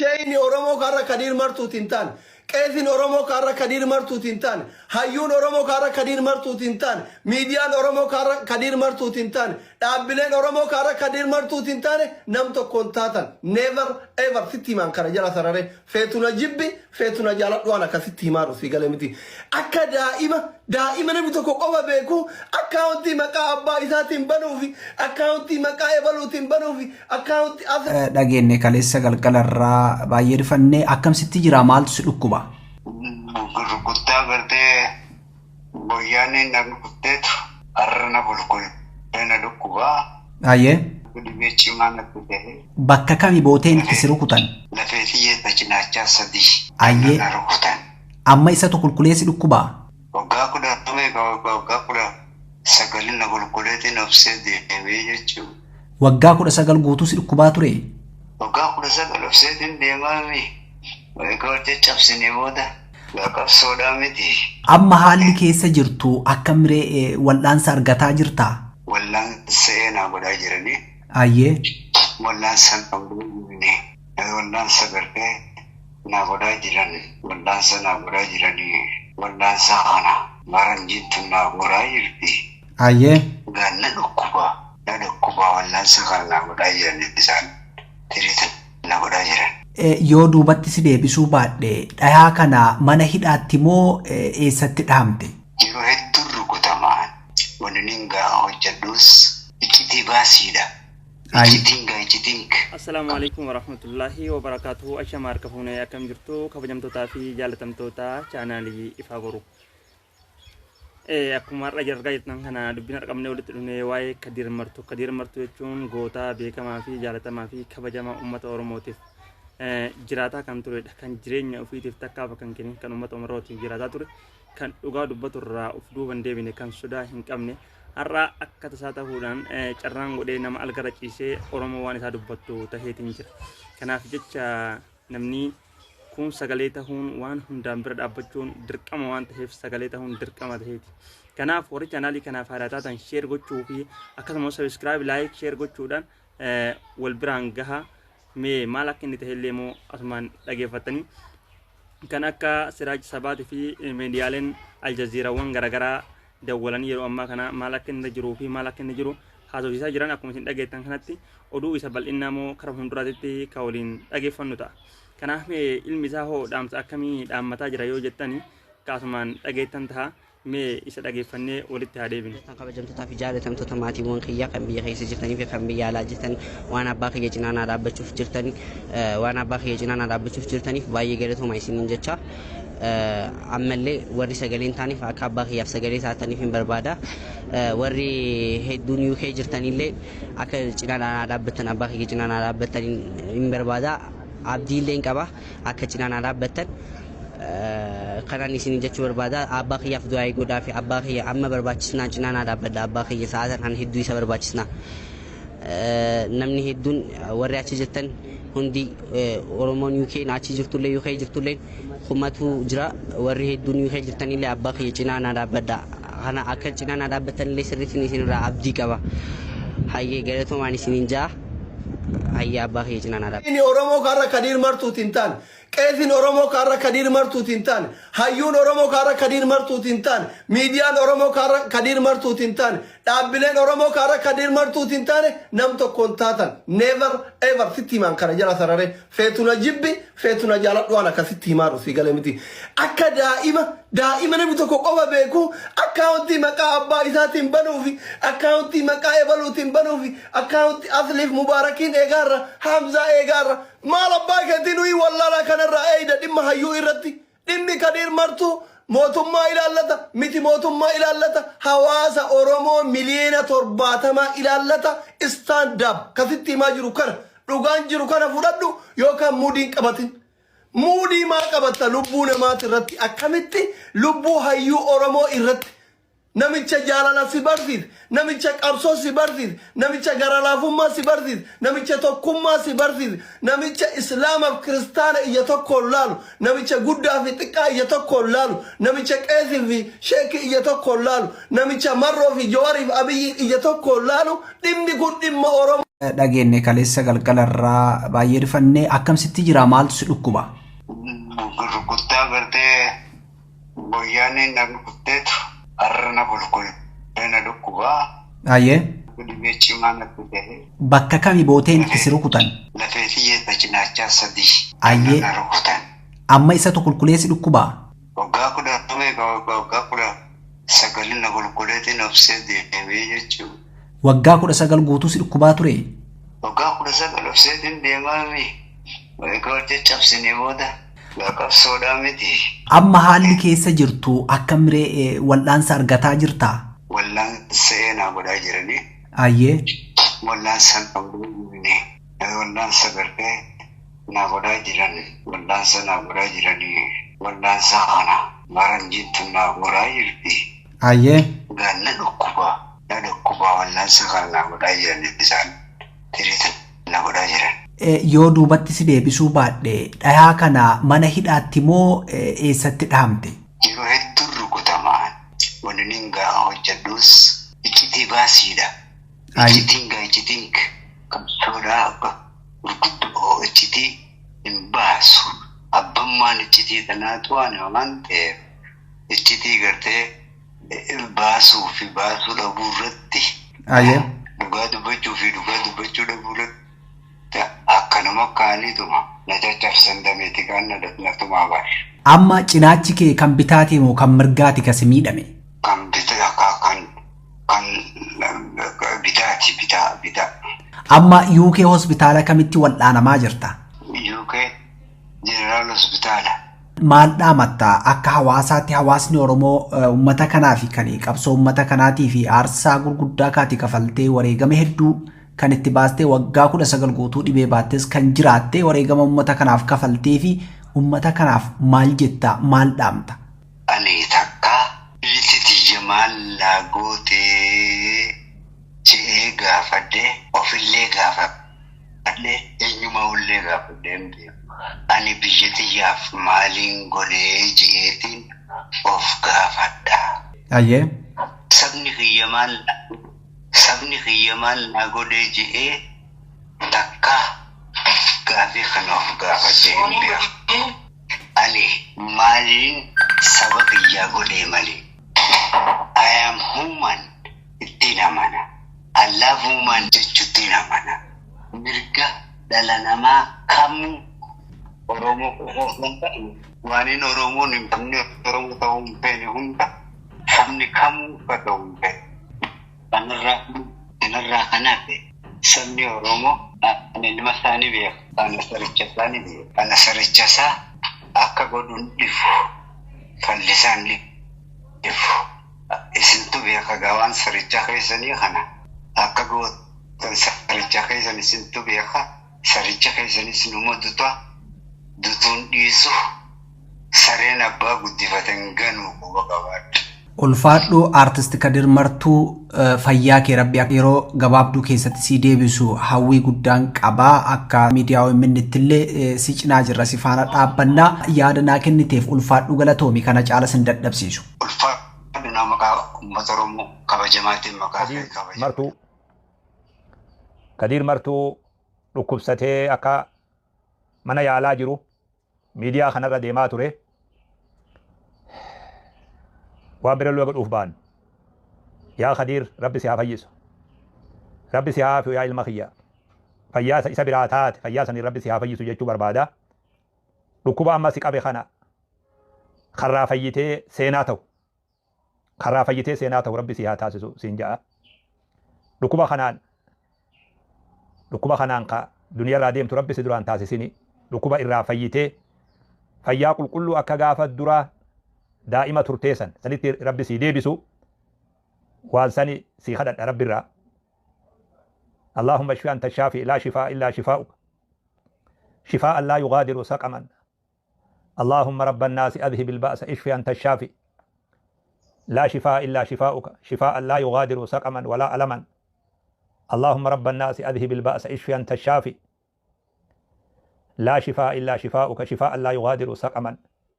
Sheeyni Oromoo kaarra Kadiir Martuuti hin taane, Qeesiin Oromoo kaarra Kadiir Martuuti hin taane, Hayyuun Oromoo kaarra Kadiir Martuuti hin taane, Miidiyaan Oromoo kaarra Kadiir Martuuti hin taane, Dhaabbileen Oromoo kaarra Kadiir Martuuti hin taane nam tokko hin taatan. Never ever sitti himaan kana jala sararee. Feetu na jibbi, feetu na jaaladhu waan akka sitti himaaru sii gale miti. Akka daa'ima, daa'ima namni tokko qofa beeku akkaawuntii maqaa abbaa isaatiin banuufi, akkaawuntii maqaa ebaluutiin banuufi, akkaawuntii as Dhageenne kaleessa galgalarraa baay'ee rifannee akkam sitti jira maaltu si dhukkuba? Rukuttaa gartee wayyaaneen na rukutteetu har'a na qulqullee na dhukkubaa. Baay'ee. Dhibee cimaa natti ta'e. Bakka kami booteen itti si rukutan? Lafee xiyyeessa cinaachaa sadii. Ayyee. Na rukutan. Amma isatu qulqulee si dhukkubaa? Waggaa kudha meeqa waggaa 19 na qulquleetiin obsee deemee jechuudha. Waggaa 19 guutuu si dhukkubaa ture? Waggaa 19 obseetiin deemaami. Egaa wal caccabsinee booda gaa qabsoodhaa miti. Amma haalli keessa jirtu akkam ree wal'aansa argataa jirtaa? Wal'aansa naa godhaa jiranii. Ayyee. Wal'aansa naa godhaa jiranii. Wal'aansa gartee naa godhaa jiran. Wal'aansa naa godhaa jiranii. Wal'aansa kana faranjiin tun naa godhaa jirti. Ayyee. Gaa na dhukkuba. Na dhukkuba wal'aansa kana naa godhaa jiran isaan tiriitan na godhaa jiran. Yoo duubatti si deebisuu baadhe dhayaa kana mana hidhaatti moo eessatti dhahamte? Yeroo hedduun rukutamaan wanni nin gaa hojjedhus iccitii baasiidha. Iccitiin gaa iccitiin. Assalaamu alaikum warahmatullaahi wabarakaatuhu. Ashama harka fuunee akkam jirtu kabajamtootaa fi jaalatamtoota chaanaalii Ifaa Boruu. Akkuma har'a argaa jirtan kana dubbiin har'a qabnee walitti dhufne waa'ee Kadiir Martuu. Kadiir Martuu jechuun gootaa beekamaa fi jaalatamaa fi kabajamaa uummata Oromootiif jiraataa kan turedha. Kan jireenya ofiitiif takkaa bakka hin kennin kan uummata Oromootiif jiraataa ture. Kan dhugaa dubbatu irraa of duuba hin deebine kan sodaa hin qabne. Har'a akka tasaa ta'uudhaan carraan godhee nama algarra ciisee Oromoo waan isaa dubbattu taheetiin jira. Kanaaf jecha namni kun sagalee tahuun waan hundaan bira dhaabbachuun dirqama waan taheef sagalee tahuun dirqama taheeti. Kanaaf warri chaanaalii kanaaf haaraa taatan share gochuu fi akkasumas subscribe, like, share gochuudhaan wal biraan gaha. Mee maal akka inni tahe illee immoo asumaan dhageeffattanii kan akka Siraaj Sabaatii fi miidiyaaleen Aljaziirawwan garaagaraa dawwalanii yeroo ammaa kana maal akka inni jiruu fi maal akka inni jiru haasofsiisaa jiran akkuma isin dhageettan kanatti oduu isa bal'innaa immoo kara fuulduraatitti kan waliin dhageeffannu ta'a. Kanaaf mee ilmi isaa hoo dhaamsa akkamii dhaammataa jira yoo jettani kaasumaan dhageettan ta'a mee isa dhageeffannee walitti haa deebinu. Kan kabajamtootaa fi jaalatamtoota maatiiwwan kiyyaa kan biyya keessa jirtanii fi kan biyya alaa jirtan waan abbaa kiyya cinaa naa dhaabbachuuf jirtan waan abbaa kiyya cinaa naa dhaabbachuuf jirtaniif baay'ee galatooma isiniin jecha ammallee warri sagalee hin taaneef akka abbaa kiyyaaf sagalee taataniif hin barbaada. Warri hedduun UK jirtanillee akka cinaa naa dhaabbattan abbaa kiyya cinaa naa dhaabbattan hin barbaada. Abdiillee hin qaba akka cinaa naa dhaabbattan. Kanaan isin jechuu barbaada. Abbaa kiyyaaf du'aa godhaa fi abbaa kiyya amma barbaachisnaa cinaa naa dhaabbadha. Abbaa kiyya sa'aa kan hedduu isa barbaachisnaa. Namni hedduun warri achi jirtan hundi Oromoon UK achi jirtullee UK jirtullee kumatu jira. Warri hedduun UK jirtanillee abbaa kiyya cinaa naa dhaabbadha. Kana akka cinaa naa dhaabbattanillee sirriitti isinirraa abdii qaba. Hayyee galatoomaan isiniin ja'a. Hayyee abbaa kiyya cinaa naa dhaabbadha. Inni Oromoo kaarra Kadiir Martuuti hin taane, Qeesiin Oromoo kaarra Kadiir Martuuti hin taane, Hayyuun Oromoo kaarra Kadiir Martuuti hin taane, Miidiyaan Oromoo kaarra Kadiir Martuuti hin taane, Dhaabbileen Oromoo kaarra Kadiir Martuuti hin taane nam tokko hin taatan. Never ever sitti himaan kana jala sararee. Feetu na jibbi, feetu na jaaladhu waan akka sitti himaaru sii gale miti. Akka daa'ima, daa'ima namni tokko qofa beeku akkaawuntii maqaa abbaa isaatiin banuufi, akkaawuntii maqaa ebaluutiin banuufi, akkaawuntii Asliif Mubaarakiin eegaarra, Hamzaa eegaarra. Maal abbaa keetii nuyi wallaalaa kanarraa eeyda dhimma hayyuu irratti. Dhimmi Kadiir Martuu mootummaa ilaallata, miti mootummaa ilaallata, hawaasa Oromoo miliyoona 70 ilaallata. Stand up. Kasitti himaa jiru kana, dhugaan jiru kana fudhadhu yookaan muudii hin qabatin. Muudii maa qabatta lubbuu namaati irratti akkamitti lubbuu hayyuu Oromoo irratti Namicha jaalala si barsiise, namicha qabsoo si barsiise, namicha garalaafummaa si barsiise, namicha tokkummaa si barsiise, namicha Islaamaaf kiristaana ija tokkoon laalu, namicha guddaa fi xiqqaa ija tokkoon laalu, namicha qeesii fi sheekii ija tokkoon laalu, namicha Marroo fi Jawariif Abiyyiin ija tokkoon laalu, dhimmi kun dhimma Oromoo. Dhageenne kaleessa galgalarraa baay'ee rifannee akkamsitti jira maaltu si dhukkuba? Rukuttaa gartee wayyaaneen na rukutteetu har'a na kulkullee na dhukkubaa. Ayyee. Dhibee cimaa natti ta'e. Bakka kami booteen itti si rukutan? Lafee xiyyeetta cinaachaa sadii. Ayyee. Na rukutan. Amma isatu kulkulee si dhukkubaa? Waggaa 10 meeqa waggaa 19 na kulkuleetiin obsee deemee jechuudha. Waggaa 19 guutuu si dhukkubaa ture? Waggaa 19 obseetiin deemaami. Egaa caccabsinee booda qabsoodhaa miti. Amma haalli keessa jirtu akka miree wal'aansa argataa jirtaa? Wallaansa naa godhaa jiranii. Ayyee. Wallaansa naa godhaa jiranii. Wallaansa gartee naa godhaa jiran. Wallaansa naa godhaa jiranii. Wallaansa kana faranjiin tun naa godhaa jirti. Ayyee. Gaa na dhukkubaa. Na dhukkubaa wallaansa kana naa godhaa jiran isaan. Tiriita na godhaa jiran. Yoo duubatti si deebisuu baadhe dhayaa kana mana hidhaatti moo eessatti dhahamte? Yeroo hedduu rukutamaan wanni inni gaa hojjedhus iccitii baasiidha. Iccitiin gaa iccitiin qabsoodhaa gurguddoo iccitii hin baasu. Abbummaan iccitii kanaatu waan waan ta'eef iccitii gartee baasuu fi baasuu dhabuu irratti dhugaa dubbachuu fi dhugaa dubbachuu dhabuu irratti akkanuma kaaniituma na caccabsan dameeti kaan na tumaa baashu. Amma cinaachi kee kan bitaati moo kan mirgaati kasi miidhame? Kan bitaa kan bitaati bitaa bitaa. Amma UK hospitaala kamitti wal'aanamaa jirta? UK General Hospitaala. Maal dhaamatta akka hawaasaatti hawaasni Oromoo uummata kanaa fi kan qabsoo uummata kanaatii fi aarsaa gurguddaa kaati kafaltee wareegama hedduu kan itti baastee waggaa 19 guutuu dhibee baattes kan jiraatte wareegama uummata kanaaf kafaltee fi uummata kanaaf maal jetta maal dhaamta? Ani takka biyyi tiyya maal naa gootee je'ee gaafadhee ofillee gaafadhee eenyumaa illee gaafadhee hin beeku. Ani biyya tiyyaaf maaliin godhee je'eetiin of gaafadha. Ayyee. Sabni kiyya maal naa godhee je'ee takka gaafii kana of gaafadhee hin beeku. Ani maaliin saba kiyyaa godhee malee. I am human ittiin amana. I love human jechuuttiin amana. Mirga dhala namaa kamuu Oromoo qofa osoo hin ta'in waan inni Oromoon hin qabne Oromoo ta'uu hin feene hunda sabni kamuu akka ta'u hin feene. Kanarraa kan hafe sabni Oromoo ani ilma isaanii beeka. Ana saricha isaanii beeka. Ana saricha isaa akka godhuun dhifu. Fallisaan dhifu. Isintu beeka gawaan saricha keessanii kana akka gootan saricha keessan isintu beeka. Saricha keessanis numa duta dutuun dhiisu sareen abbaa guddifatan ganuu quba qabaadha. Ulfaadhu Aartist Kadir Martuu, fayyaa kee Rabbi yeroo gabaabduu keessatti si deebisu hawwii guddaan qabaa. Akka miidiyaa OMN illee si cinaa jirra, si faana dhaabbannaa. Yaada naa kenniteef ulfaadhu, galatoomi, kana caala sin dadhabsiisu. Ulfaadhu naa maqaa uummata Oromoo kabajamaatiin maqaa kee Kadiir kabajamaa. Martuu Kadiir Martuu dhukkubsatee akka mana yaalaa jiru miidiyaa kanarra deemaa ture. Waan bira loo godhuuf ba'an. Yaa Kadiir, Rabbi si haa fayyisu. Rabbi si haa haafiyu yaa ilma kiyya. Fayyaa isa biraa taate fayyaa sanii Rabbi si haa fayyisu jechuu barbaada. Dhukkuba amma si qabe kana karraa fayyitee seenaa ta'u. Karraa fayyitee seenaa ta'u Rabbi si haa taasisu siin ja'a. Dhukkuba kanaan ka duniyaarraa deemtu Rabbi si duraan taasisini. Dhukkuba irraa fayyitee fayyaa qulqulluu akka gaafa duraa daa'ima turteessan sanitti Rabbi sii deebisu waan sani sii kadhadha Rabbi irraa. اللهم اشف أنت الشافي لا شفاء إلا شفاؤك شفاء لا يغادر سقما اللهم رب الناس أذهب البأس اشف أنت الشافي لا شفاء إلا شفاؤك شفاء لا يغادر سقما ولا ألما اللهم رب الناس أذهب البأس اشف أنت الشافي لا شفاء إلا شفاؤك شفاء لا يغادر سقما.